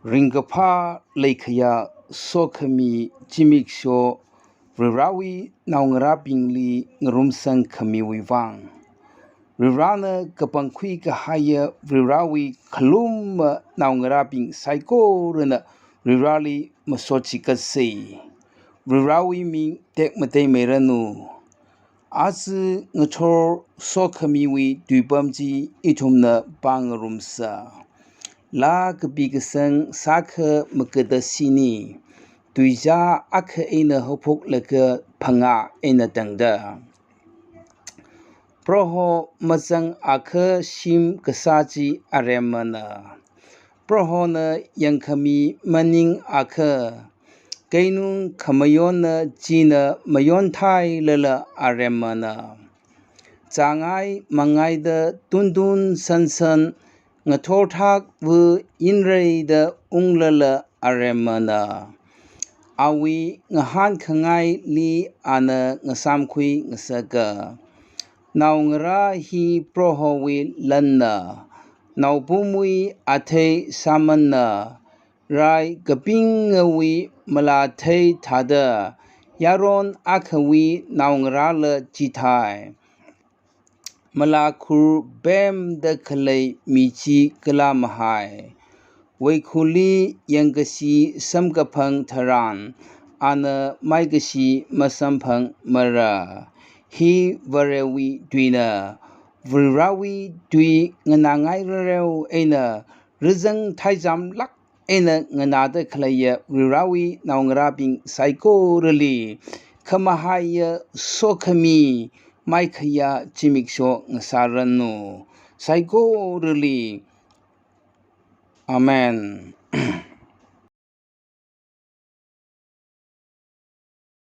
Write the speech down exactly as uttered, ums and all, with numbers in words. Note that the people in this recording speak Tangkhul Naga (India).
Ringkaphā leikhaya sokhami zimiksho Varivarāwui naongarābingli ngarumsang khamiwui vang. Varivarāna kapangkhui kahaiya Varivarāwui khalumma naongarābing saikorana Varivarāli masot chikatsa. Varivarāwui ming tekmateimeiranu. Aja ngathor sokhamiwui tuipam chi ithumna pāngarumsa. Laa kapi kasang sākha makada shini, tuizā akha eina haophoklaga phangā eina tangda. Proho mazang akha shim kasā chi aremmana. Prohona yangkhami maningakha, keinung khamayonna china mayonthai lala aremmana. Chāngai mangaida tuntun sansan ngathorthak vu inreida unglala aremmana. Awui ngahānkhangaili ana ngasāmkhui ngasaka. Naongarā hi Prohowui lanna, naopumwui athei sāmanna, rai kapingawui malāthei thāda, yaron akhawui naongarāla chithai. Malākhur pemda khalei mi chi kala mahai. Weikhurli yangkashi samkaphang tharan, ana maikashi masamphangmara. Hi Varewui tuina, Varivarāwui tui nganāngai rareo eina rizang thaijamlāk eina nganāda khaleiya Varivarāwui naongarābing saikorali khamahaiya sokhami maikhayā zimiksho ngasāranu. Saikorali. Amen.